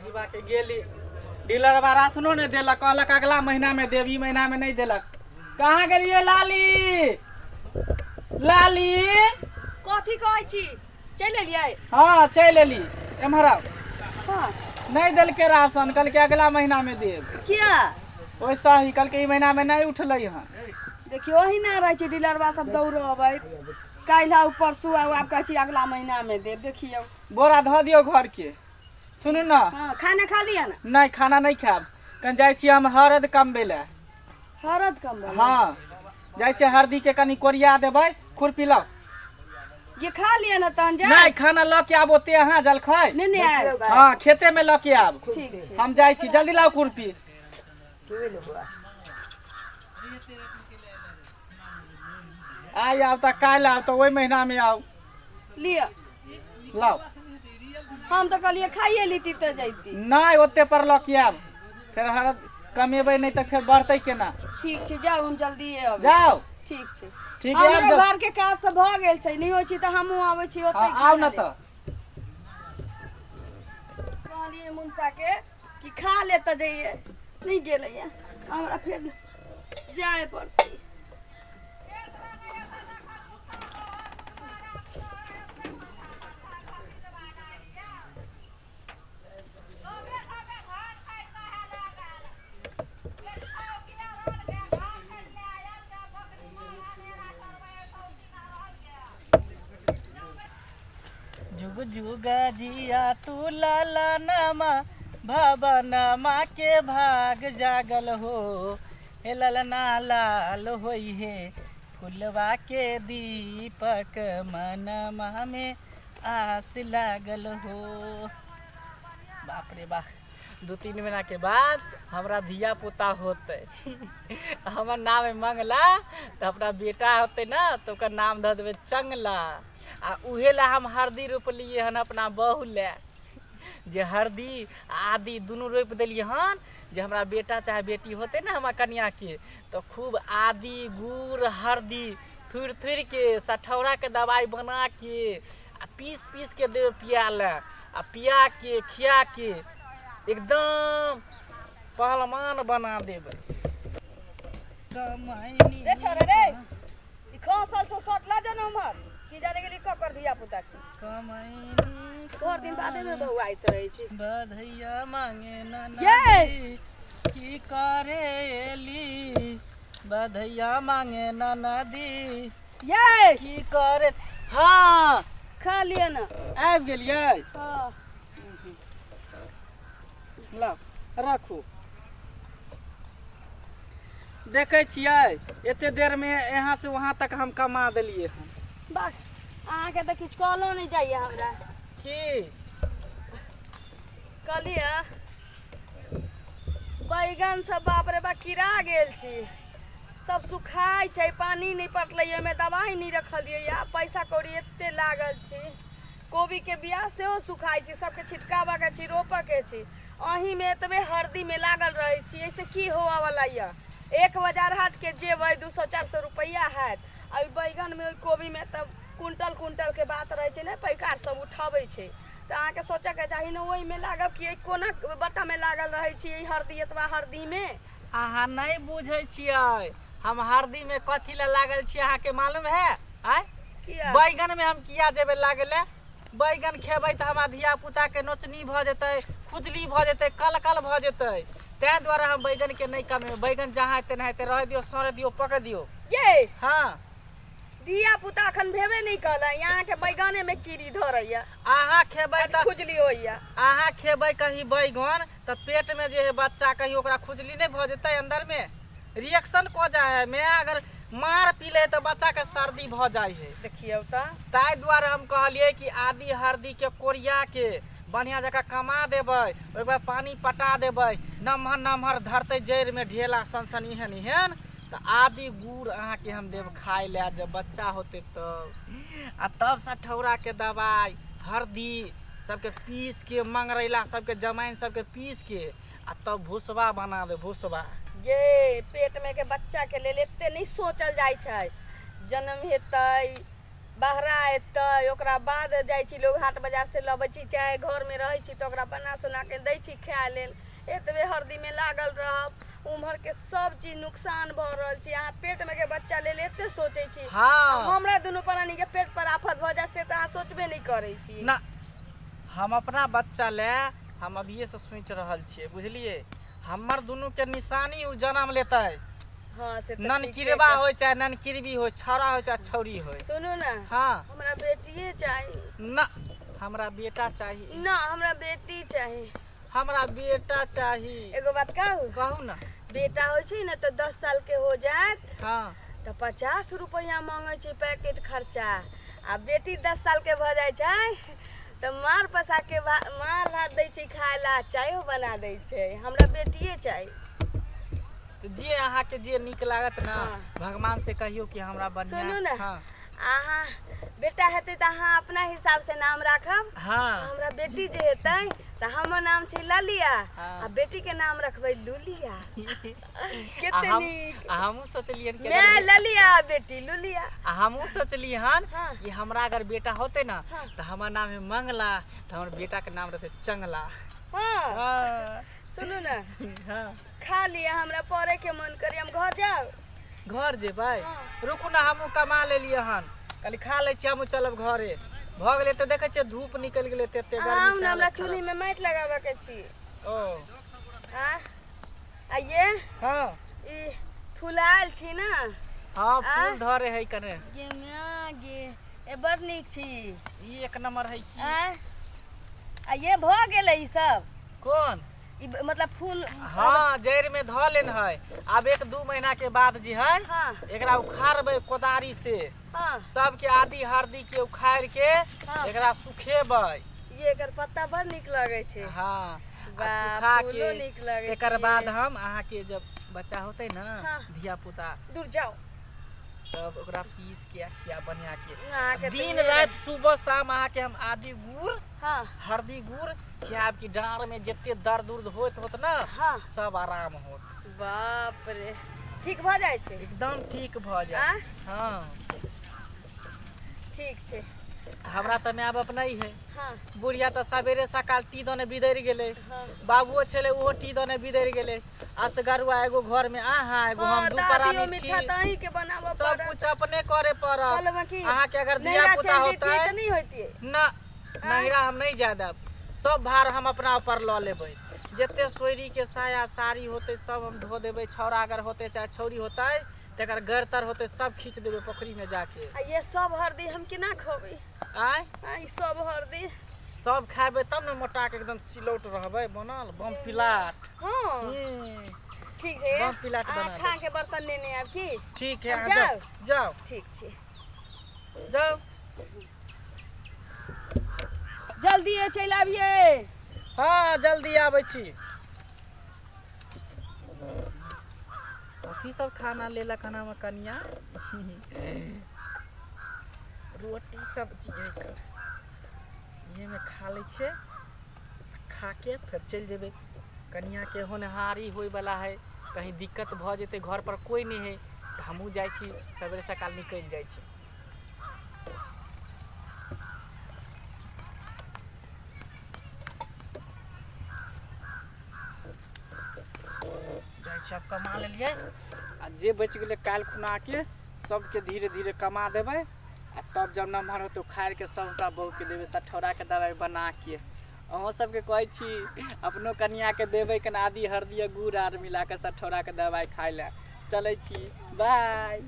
डिब्बा के गेली डीलरवा राशनो नहि देलक, कहलक अगला महीनामे देब, ई महीनामे नहि देलक। कहाँ गेलियै लाली? लाली, कथी कहै छी? चलि एलियै? हँ, चलि एली। एम्हर आउ। हँ। नहि देलकै राशन, कहलकै अगला महीनामे देब। किया? वैसा ही, कहलकै ई महीनामे नहि उठलै हँ। देखियौ, ओहिना रहै छै डीलरवा सब दौड़बै, काल्हि आउ, परसू आउ, आब कहै छी अगला महीनामे देब। देखियौ, बोरा धऽ दियौ घरके। सुनू ने। हँ, खाना खा लिअ ने। नहि, खाना नहि खायब। कनि जाइ छी हम हरद कमबै लए। हरद कमबै? हँ, जाइ छियै, हरदी के कनि कोरिया देबै। खुरपी लाउ। ये खा लिअ ने तहन जायब। नहि, खाना लऽ के आब ओते अहाँ जलखै। नहि, नहि आयब। हँ, खेते में लऽ के आब। ठीक छै। हम जाइ छी, जल्दी लाउ खुरपी। आइ आब तऽ काल्हि आब तऽ ओहि महीना में आउ। लिअ। लाउ। हम तऽ कहलियै खाइए लीती तऽ जैती। नहि, ओते पर लऽ के आयब। फेर हरद कमेबै नहि तऽ फेर बढ़तै केना? ठीक छै, जाउ, हम जल्दिए अबै। जाउ। ठीक छै। ठीक है, आबि हमरो जाउ। घर के काज सब भऽ गेल छै, नहि होइ छै तऽ हमहूँ आबै छी ओतै। हँ, आउ ने तऽ। कहलियै मुनसा के कि खा ले तऽ जइए, नहि गेलैया। हमरा फेर जाय पड़तै। जुग जुग जिया तू लाला नमा भवनमा के भाग जागल हो, हे ललना लाल होई हे फुलवा के दीपक, मनमा में आस लागल हो। बाप रे बा, 2-3 महीना के बाद हमरा धिया पुता होतै। हमर नाम है मंगला, तऽ अपना बेटा होतै ने तऽ ओकर नाम धऽ देबै चंगला। आ उहे ला हम हरदी रोपलियै हन अपना बहू लए, जे हरदी आ आदी दुनू रोपि देलियै हन, जे हमरा बेटा चाहे बेटी होतै ने हमरा कनिआँके तऽ खूब आदी गुड़ हरदी थुरि थुरि के सठौराके दबाइ बना के आ पीस पीस के देबै पिया लए, आ पिया के खिया के एकदम पहलवान बना देबै। रे छोरा रे, ई खसल छौ, सटला जो ने उम्हर। की जाने गेली ककर धिया पुता छी। भरि दिन बादे में बौआइत रहै छी। बधैया मांगे ना। ये! की करेली बधैया मांगे ना नदी। ये! की करे? हाँ। खा लिअ ने। आबि गेलियै? हाँ। लाउ, राखू। देखै छियै, एते देर में यहाँ से वहाँ तक हम कमा देलियै हन। बस, अहाँके तऽ किछु कहलो नहि जाइए हमरा। की? कहलियै बैगन सब बाप रे बा कीड़ा गेल छी, सब सुखाइ छै, पानी नहि पटलै, ओहिमे दवाइ नहि रखलियै, आ पैसा कौड़ी एते लागल छै। कोबीके बिया सेहो सुखाइ छै, सबके छिटकाबऽके छै, रोपऽके छै। अहीँमे एतबे हरदीमे लागल रहै छी, एहिसँ की होअवला यऽ? एक बाजार हाटके जेबै, 200-400 रुपैआ हैत, आ ओहि बैगनमे, ओहि कोबीमे तऽ क्विंटल क्विंटलके बात रहै छै ने, पैकार सब उठाबै छै। तऽ अहाँके सोचऽके चाही ने, ओहिमे लागब कि एहि कोना बट्टामे लागल रहै छी, एहि हरदी, एतबा हरदीमे। अहाँ नहि बुझै छियै हम हरदीमे कथी लए लागल छियै, अहाँके मालूम है? आँय? किया? बैगनमे हम किया जेबै लागै लए? बैगन खेबै तऽ हमरा धिया पुताके नोचनी भऽ जेतै, खुजली भऽ जेतै, कल कल भऽ जेतै। ताहि दुआरे हम बैगनके नहि कमेबै। बैगन जहाँ हेतै तेनाहिते रहै दियौ, सड़े दियौ, पकै दियौ। ये! हँ। धिया पुता अखन भेबे नहि कलै, अहाँके बैगने में कीड़ी धरैया। अहाँ खेबै तऽ खुजली होइया। अहाँ खेबै कहीं बैगन तऽ पेट में जे है बच्चा, कहीं ओकरा खुजली नहि भऽ जेतै? अंदर में रिएक्शन कऽ जाइ है। मैं अगर मार पी ले तऽ बच्चा के सर्दी भऽ जाइ है। देखियौ तऽ। ताहि दुआरे हम कहलियै कि आदि हरदी के कोरिया के बढ़िया जकाँ कमा देबै, ओहिके बाद पानी पटा देबै, नमहर नमहर धरतै जड़ि में ढेला सन सन एहन एहन, तऽ आदि गुड़ अहाँके हम देब खाय लए जब बच्चा होतै तब। आ तब सठौराके दबाइ हरदी सबके पीस के, मंगरैला सबके, जमाइन सबके पीस के आ तब भुसबा बना देब, भुसबा। ये पेट में के बच्चा के लेल एते नहीं सोचल जाइ छै। जन्म हेतै, बहरा एतै ओकरा बाद जाइ छी लोग हाट बाजार से लबै छी, चाहे घरमे रहै छी तऽ ओकरा बना सोना के दै छी खाय लेल। एतबे हरदीमे लागल रहब, उम्हरके सब चीज नुकसान भऽ रहल छै। अहाँ पेटमे के बच्चा लेल एते सोचै छी, हमरा दुनू प्राणीके पेट पर आफत भऽ जाय से तऽ अहाँ सोचबे नहि करै छी। ना, हम अपना बच्चा लए हम अभिये से सोचि रहल छियै, बुझलियै? हमर दुनू के निशानी उ जनम लेतै। हाँ, से तऽ ठीके ननकिरबा होय चाहे ननकिरबी होय, छौड़ा होय चाहे छौड़ी होय। सुनू ने। हाँ। हमरा बेटिए चाही। ना, हमरा बेटा चाही। ना, हमरा बेटी चाही। हमरा बेटा चाही। एगो बात कहू? कहू ना। बेटा होइ छै ने तऽ 10 साल के हो जायत। हाँ। तऽ 50 रुपैआ मांगै छै पैकेट खर्चा, आ बेटी 10 साल के भऽ जाइ छै तऽ मार पसा के मार भात दै छै खाय ला, चायो बना दै छै। हमरा बेटिए चाही। तऽ जे अहाँके जे नीक लागत ने, भगवान से कहियौ कि हमरा बढ़िया। सुनू ने। हाँ। अहाँ बेटा हेतै तऽ अहाँ अपना हिसाब से नाम राखब। हाँ। हमरा बेटी जे हेतै तऽ हमर नाम छै ललिया। हाँ। आ बेटी के नाम रखबै लुलिया। कते नीक। आ हमहूँ सोचलियन कि मैं अगर ललिया, बेटी लुलिया। आ हमहूँ सोचली हन कि हमरा अगर बेटा होते ना तऽ हमर नाम है मंगला, तऽ हमर बेटा के नाम रहते चंगला। हाँ। सुनू ने। हाँ। खा लिअ, हमरा पढ़े के मन करी, हम घर जाउ। घर जेबै? हाँ। रुकू ने, हमहूँ कमा लेलियै हन, कहली खा लै छी, हमहूँ चलब घरे। भऽ गेलै तऽ देखै छियै धूप निकलि गेलै, तते आउ गर्मी ने, से हमरा हालत चूल्ही खराब। में माटि लगाबऽ के छी। ओ। आ ये हाँ। ई फुलायल छी ने? हाँ, फूल धरे है कने। गे माय गे, ए बड़ नीक छी। ई एक नंबर है की। आ ये भऽ गेलै ई सब? कोन? ई मतलब फूल। हाँ, जड़ि में धऽ लेन है। आब 1-2 महीना के बाद जे है, एकरा उखाड़बै कोदारी से। सबके आदि हरदी के उखाड़ के एकरा सुखेबै। ये एकर पत्ता बड़ नीक लगै छै। हाँ, आ वाह, सुखा फूलो के नीक लगै एकर छै। बाद हम अहाँके जब बच्चा होतै ने, धिया पुता, दूर जाउ, तब ओकरा पीस के खिया बढ़िया के। अहाँके तऽ दिन इहे राति सुबह शाम अहाँके हम आदि गुड़, हरदी गुड़ खियाब कि डाँड़ में जते दर्द उर्द होइत होत ने, सब आराम होत। बाप रे, ठीक भऽ जाइ छै? एकदम ठीक भऽ जायत। हाँ। ठीक छै। हमरा तऽ माय बाप नहि है। बुढ़िया तऽ सवेरे सकाल टी दने बिदरि गेलै। बाबुओ छलै, ओहो टी दने बिदरि गेलै। असगरुआ एगो घर में अहाँ, एगो हम, हाँ, दू तऽ प्राणी आदियो छी। मीठा तऽ अहींके बनाबऽ सब पड़त। कुछ अपने करे पड़त। कहलहुँ की अहाँके अगर धिया नैहरा पुता चलि जैतियै होतै तऽ नहि होइतियै? ना, नैहरा हम नहि जाय देब। सब भार हम अपना ऊपर लऽ लेबै। जते सोयरी के साया साड़ी होतै सब हम धो देबै। छौड़ा अगर होतै चाहे छौड़ी होतै, तकर गैर तर होतै सब खींच देबै पोखरी में जाके। आ ये सब हरदी हम केना खेबै? आँय? आ ई सब हरदी। सब खाएबै तब ने मोटा के एकदम सिलौट रहबै बनल बम पिलाट। ठीक छै। बम पिलाट अहाँ बना खा देब। के बर्तन लेने आयब की? ठीक है। हम अहाँ जाउ? जाउ, जाउ। ठीक छै। जाउ। जल्दी चलि आबियै। हाँ, जल्दी आबै छी। कथी सब खाना लेलक हन हमर कनिया? रोटी सब्जी है, इहेमे खा लै छियै। खा के फेर चलि जेबै। कनियाके होनहारी होइवला है, कहीं दिक्कत भऽ जेतै, घर पर कोइ नहि है, तऽ हमहूँ जाइ छी, सवेरे सकाल निकलि जाइ छी। जाइ छी, आब कमा लेलियै आ जे बचि गेलै काल्हि खुनाके सबके धीरे धीरे कमा देबै। आ तब जब नमहर होतै उखाड़िके सबटा बहूके देबै सठौराके दबाइ बनाके। अहूँ सबके कहै छी, अपनो कनियाके देबै कनि आदि हरदी आ गुड़ आर मिलाके सठौराके दबाइ खाइ लए। चलै छी, बाय।